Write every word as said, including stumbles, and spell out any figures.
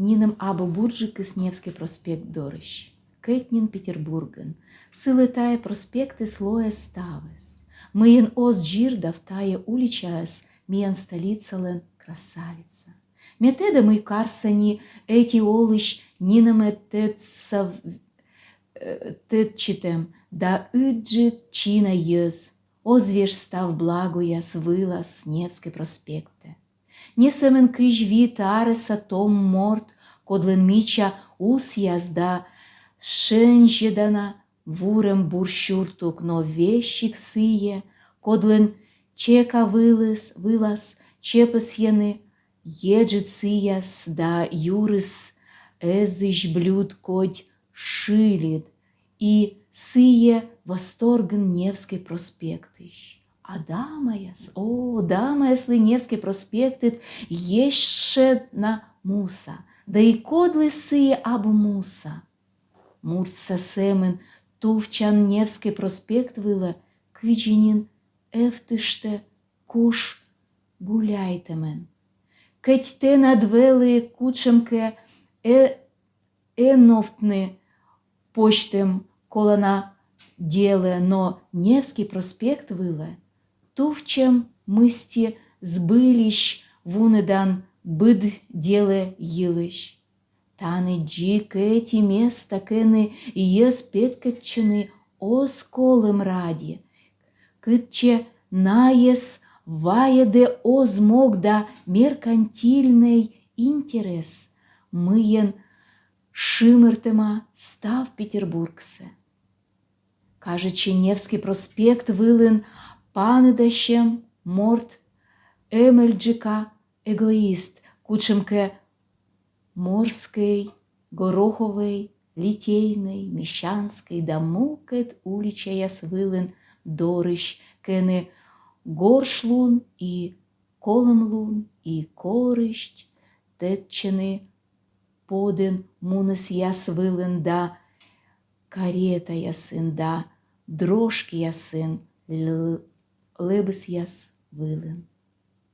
Нинӧм абу бурджыкыс Невский проспект дорысь. Кӧть нин Петербургын. Сылы тайӧ проспектыс лоӧ ставыс. Мыйӧн оз дзирдав, тайӧ уличаыс миян столицалӧн красавица. Ме тӧда, мый карса ни ӧти олысь нинӧм ӧд тӧдса в-, э, тӧдчытӧм да ыджыд чина йӧз оз веж став благояс вылас Невский проспектӧ. Не сӧмын кызь вит арӧса том морт, кодлӧн мича усъяс да шензьӧдана вурӧм бур сюртук, но весиг сійӧ, кодлӧн чека вылас, вылас чепӧсйӧны еджыд сыяс да юрыс эзысь блюд кодь шыльыд, и сійӧ восторгын Невский проспектысь. А дамаяс, о, дамаяслы Невский проспектыд ещӧ на муса. Да и кодлы сійӧ абу муса? Муртса сӧмын тувчан Невский проспект вылӧ, кыдзи нин эвтыштӧ куш гуляйтӧмӧн. Кӧть тэнад вӧлі кутшӧмкӧ э-, эновтны позьтӧм колана делӧ, но Невский проспект вылӧ тувчӧм мысти збыльысь вунӧдан быд делӧ йылысь. Тані дзик ӧти места, кӧні йӧз петкӧдчӧны оз колӧм ради, кытчӧ найӧс вайӧдӧ оз мог да меркантильнӧй интерес, мыйӧн шымыртӧма став Петербургсӧ. Кажитчӧ, Невский проспект вылын паныдасьӧм морт эмӧльджыка эгоист, кутшӧмкӧ Морскӧй, Гороховӧй, Литейнӧй, Мещанскӧй да мукӧд уличаяс вылын дорысь, кӧні горшлун и колӧмлун и корысть тӧдчӧны подӧн мунӧсъяс вылын да каретаясын да дрожкиясын л-, лӧбысъяс вылын.